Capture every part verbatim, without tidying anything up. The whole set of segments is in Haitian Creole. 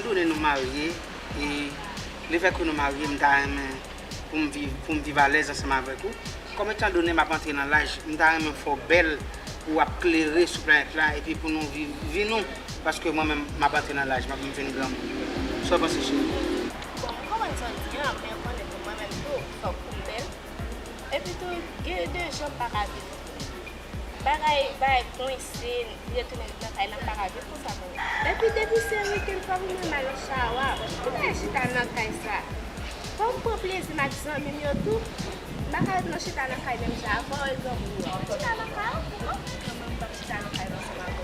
Done nou marye, e lefètke nou marye, m ta renmen pou m viv, pou m viv alèz ansanm avèk ou. Kòm etandone m ap antre nan laj, m ta renmen fè w bèl pou w ap klere sou planèt la, epi pou nou viv vi nou, paske mwen menm, m ap antre nan laj, m ap vin granmoun. Sa w panse, cheri? Bon, m konprann sa w di a, men w konnen tou, mwen menm tou, fòk pou m bèl. Epi tou, gen de jan m pa ka viv. Bagay, bagay kwense, retounen nan kay la, m pa ka viv konsa, non. Epi depi se wikenn, fòk mwen m al nan chawa. Ki bagay chita nan kay sa? Fòk m pran plezi m ak zanmi m yo tou. M pa ka ret nan chita nan kay menm jan avè w e granmoun yo. Chita nan kay ou, non? Mwen menm m p ap chita nan kay la ansanm avè w.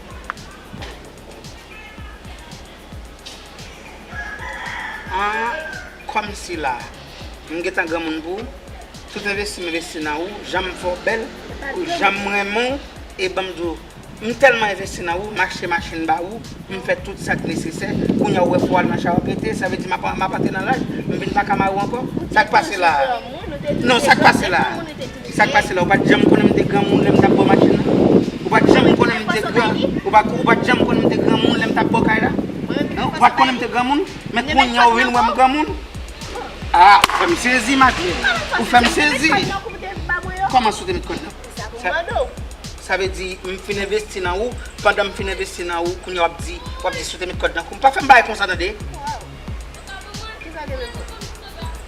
Ah, kòmsi la, m gentan granmoun pou ou. Tout envesti m envesti nan ou, jan m fè w bèl, jan m renmen w, e ban m di w, m tèlman envesti nan ou, m achte machin ba ou, m fè tout sa k nesesè. Kounye a ou wè fò w al nan chawa pete, sa vle di m ap, m ap antre nan laj, m vin pa ka mare w ankò. Sa k pase la? Non, sa k pase la? Sa k pase la? Ou pa t janm konnen m te granmoun lè m t ap ba w machin nan? Ou pa t janm konnen m te gran, ou pa, ou pa t janm konnen m te granmoun lè m t ap ba w kay la? Ou pa t konnen m te granmoun? Men kounye a ou vin wè m granmoun? Ah, ou fè m sezi, maten. Ou fè m sezi. Kòman si w te met kòd nan? Sa, sa vle di, m fin envesti nan ou, pandan m fin envesti nan ou, kounye a w ap di, w ap di si w te met kòd nan kou m. Pa fè m bagay konsa, tande. Kisa w te vle di?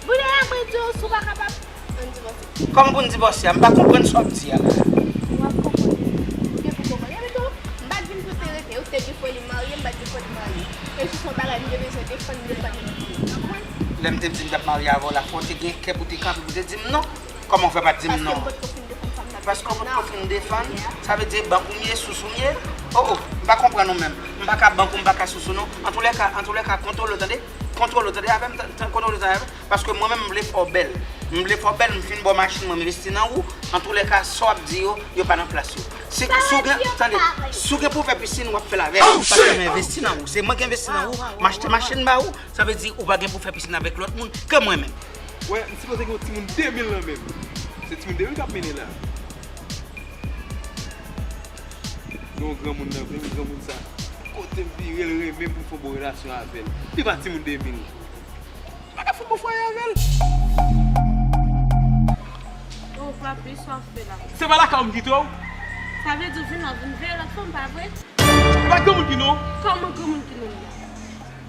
Boulè a, mwen di w, si w pa kapab, ann divòse. Kòman pou n divòse a? M pa konprann sa w ap di a la. W ap konprann. Ou gen pou konprann. Epi tou, m pa t vin pou te rete. Ou te gen foli marye, m pa t gen foli marye. E jis yon bagay m te bezwen defann, m defann li. Ou konprann? Lè m te di m t ap marye avè w la, fò w te gen kè pou te kanpe, pou te di m non. Kòman w fè pa t di m non? Paske m potko fin defann sa m t ap defann nan. Paske w potko fin defann, sa vle di bank ou m ye, sousou m ye? Oh, oh, m pa konprann ou menm. M pa ka bank ou, m pa ka sousou non. Antoulèka, antoulèka, kontwole w tande. Kontwole w tande avè m, tan, tan, kontwole w tande avè m. Paske mwen menm, m vle fè w bèl. M vle fè w bèl, m fin ba w machin mwen, m envesti nan ou. Antoulèka, sa w ap di yo, yo pa nan plas yo. Si, si w gen, tande, si w gen pou fè pisin, w ap fè l avè m. Paske m envesti nan ou. Se mwen ki envesti nan ou, m achte machin ba ou. Sa vle di ou pa gen pou fè pisin avèk lòt moun ke mwen menm. Wè, m sipoze gen yon timoun de mil nan men m. Se timoun de mil k ap mennen la. Gen yon granmoun nan, men granmoun sa, kote m vire, l renmen m pou m fè yon bon relasyon avè l. Li pa timoun de mil. M pa ka fè bon fwaye avè l. Oh, papi, sa w ap fè la? Se pa lakay ou m kite w? Sa vle di w vin la, w vin veye lòt fanm, pa vre? Ou pa granmoun ki non? Kòman granmoun ki non la?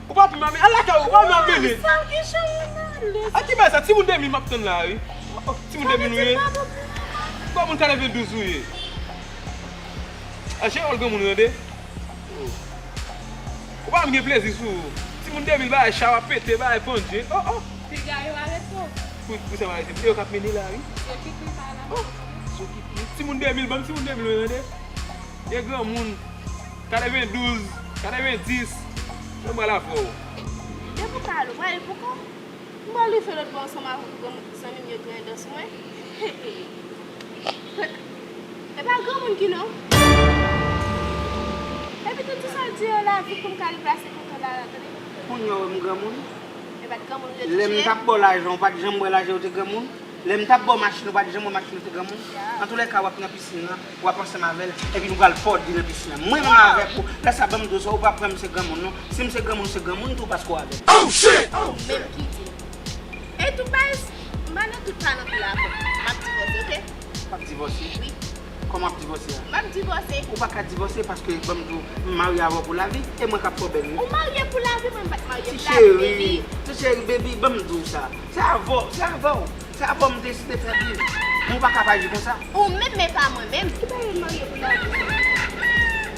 Ou pa pi mame, al lakay ou, ou pa mame. Sa ki jan ou nan lè? A ki bagay sa? Timoun de mil m ap tann la, wi. Oh, oh, timoun de mil ou ye? Granmoun katrevendouz ou ye? A, Jewòl granmoun ou tande? Oh. Ou pa janm gen plezi sou ou. Timoun de mil bagay, chawa pete, bagay pandje. Oh, oh. Piga yo arete w. Pou, pou sa m arete m. E yo k ap mennen la, wi. Yo ki pi pa la. Oh, yo ki pi. Timoun de mil, ban m timoun de mil ou ye tande? Gen granmoun, katrevendouz, katrevendis, mwen pral avè w. Depi w pale, w pale pou kò w. M pral rive lòt bò ansanm avè w pou granmoun, zanmi m yo gen endans mwen. E pa granmoun ki non. Epi tout sa w di yo la, vit pou m ka deplase kontan la, la, tande. Kounye a w wè m granmoun? E pa t granmoun ou te touche. Lè m t ap ba w lajan, ou pa t janm wè lajan yo te granmoun? Lè m t ap ba w machin, ou pa t janm wè machin yo te granmoun? Antoulèka, w ap nan pisin nan, w ap ansanm avè l, epi nou pral fòdi nan pisin nan. Mwen menm avèk ou, lè sa ban m di w sa, ou pa kwè m se granmoun non. Si m se granmoun, ou se granmoun tou paske w avè m. Oh, shit! Ou menm ki di m. E tou baz, m pa nan tout kalantou la ankò. M ap divòse, oke? W ap divòse? Wi. Kòman w ap divòse a? M ap divòse. Ou pa ka divòse paske ban m di w, m marye avè w pou lavi, e mwen k ap fè w bèl wi. Ou marye pou lavi, mwen m pa t marye pou lavi, baby. Ti cheri, ti cheri, baby, ban m di w sa. Se avè w, se avè w. Se avè w m deside fè viv. Men w pa ka pa aji konsa. Ou menm, men pa mwen menm. Ki bagay marye pou lavi?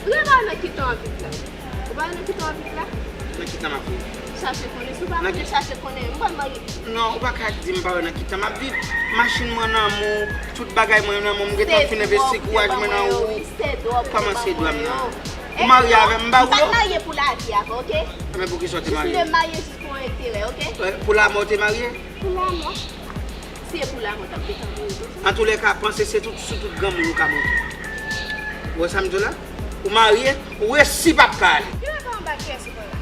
Ou pa nan ki tan w ap viv la? Ou pa nan ki tan w ap viv la? Nan ki tan m ap viv? Chache konnen. Si w pa konnen, chache konnen. M pral marye. Non, ou pa ka di m pa wè nan ki tan m ap viv. Machin mwen nan men w, tout bagay mwen nan men w, m gentan fin envesti kouraj mwen nan ou. Kòman se dwa m nan? Ou marye avè m, m ba ou yo? M pa t marye pou lavi avè w, oke? Ebyen poukisa w te marye? Jis le marye, jis pou enterè, oke? Pou lanmò w te marye? Pou lanmò. Si e pou lanmò, t ap gentan mouri konsa. Antoulèka, panse se tout, sou tout granmoun ou ka monte. Ou wè sa m di w la? Ou marye, ou resi p ap ka ale. Ki bagay anba kè sou kò la?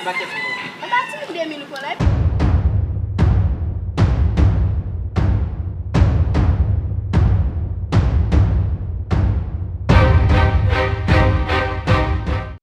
Anba kè sou kò la. Anba timoun de mil ou pran la.